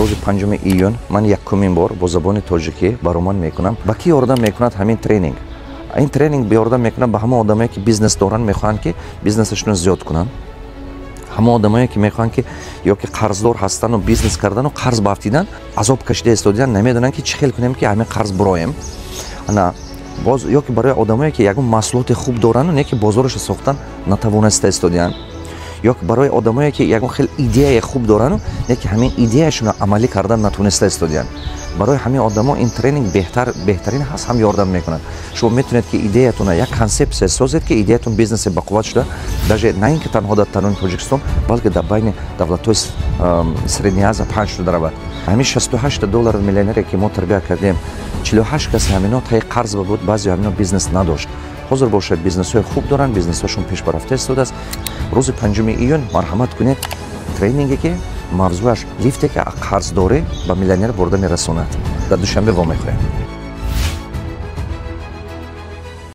Рӯзи 5 июн ман якумин бор бо забони тоҷикӣ баромад мекунам. Ба кӣ ёрдам мекунад ҳамин тренинг? Ин тренинг ёрдам мекунад ба ҳамон одамое, ки бизнес доранд, мехоҳанд, ки бизнесашонро зиёд кунанд, ҳамон одамое, ки мехоҳанд, ки ё ки қарздор ҳастану бизнес кардану қарз баафтидан, азоб кашида истодидан, намедонанд, ки чӣ хел кунем, ки ҳамин қарз буроем. Ана боз ё ки барои одамое, ки ягон маҳсулоти хуб дорану не ки бозорашо сохтан натавониста истодиянд, ё ки барои одамое, ки ягон хел идеяи хуб дорану не ки ҳамин идеяшонро амалӣ кардан натониста истодиянд. Барои ҳамин одамо ин тренинг беҳтарин ҳаст, ҳам ёрдам мекунад. Шумо метавонед, ки идеятона як консепсия созед, ки идеятон бизнесе бақувват шуда, даже на ин ки танҳо дар таруни Тоҷикистон, балки дар байни давлатҳои Средняя Азия паҳн шуда равад. Ҳамин 68-та доллар миллионере, ки мо тарбия кардем, 48 каси ҳамино таи қарз ба буд, баъзе ҳамино бизнес надошт. Ҳозир бошад, бизнесҳои хуб доранд, бизнесҳошон пешбарафта истодааст. Рӯзи 5 июн марҳамат кунед, тренинге, ки мавзӯаш лифте, ки қарздорӣ ба миллионер бурда мерасонад, дар Душанбе вомехӯрем.